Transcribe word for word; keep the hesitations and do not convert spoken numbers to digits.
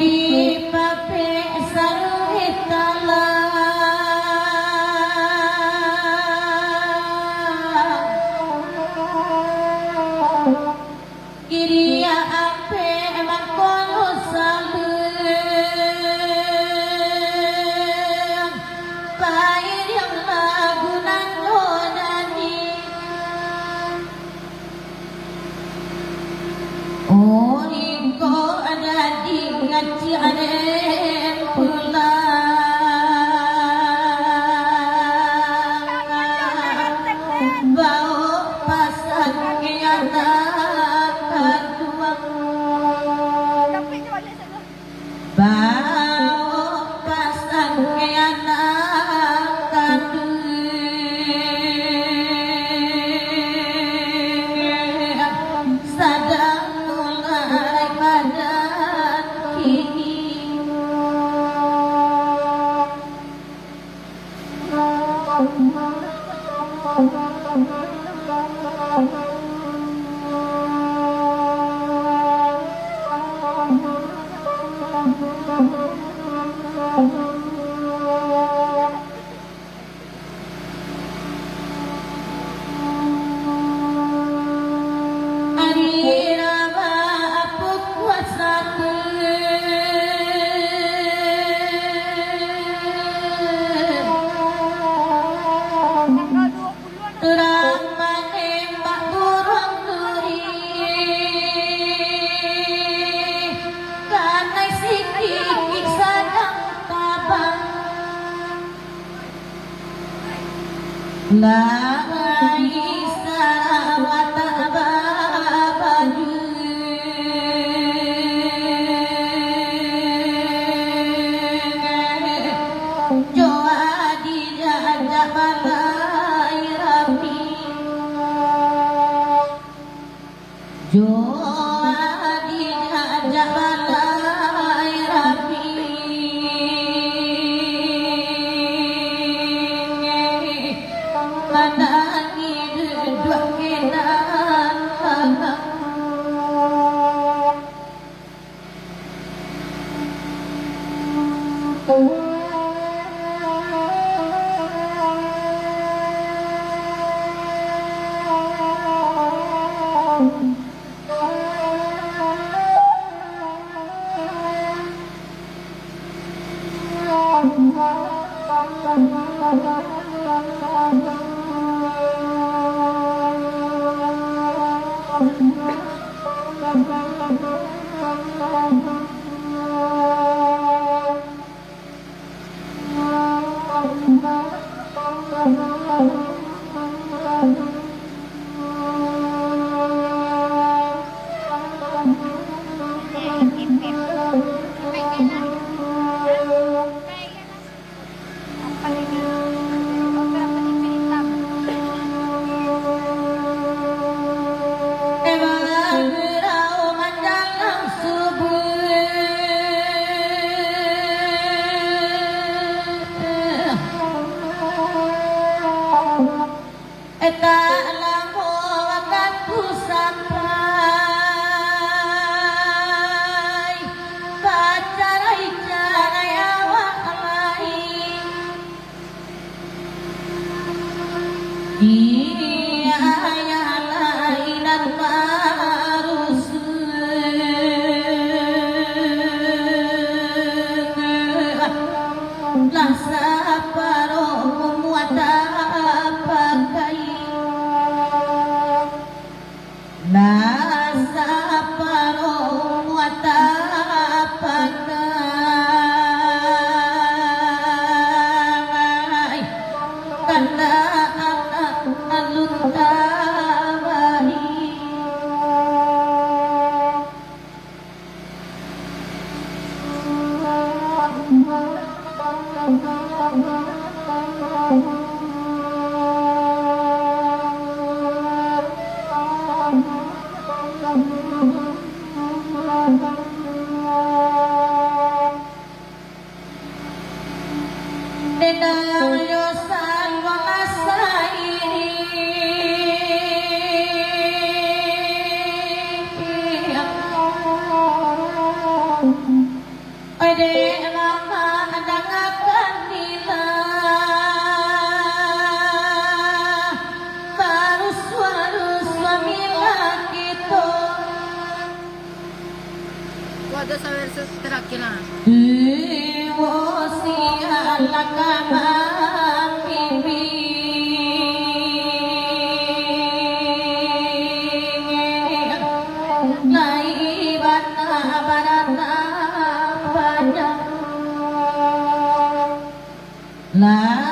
Di papek saruih talang, kiri ampek mangko saluang, pairiang lagu nan nyo nyanyi. Oh, ingkau dadi ngacik den pulang, bao pasan ka anak kanduang. Bao pasan ka anak kanduang, sadang mulai badan kini. Ari rama pukua satu. Urang manembak buruang duri, kanai sikik sadang tabang. Lai sarawa tak babaju, jo dijajak balai rapi. Jo dijajak balai rapi, mandangi duduak kenan. Eh, tak lamo wakatu sampai, bacarai-carai awak lai. Di ayah lai nan marusuh, lah saparo muatan pakai. Lah saparo muatan pakai, kandak anak alun tabahi. Dek lama dangakan nila, barus-barus suami laki tu. Ko ado sawer se-, terakhir lah. Wasiat lakaman bimbing, lai bana barata banyak. Lah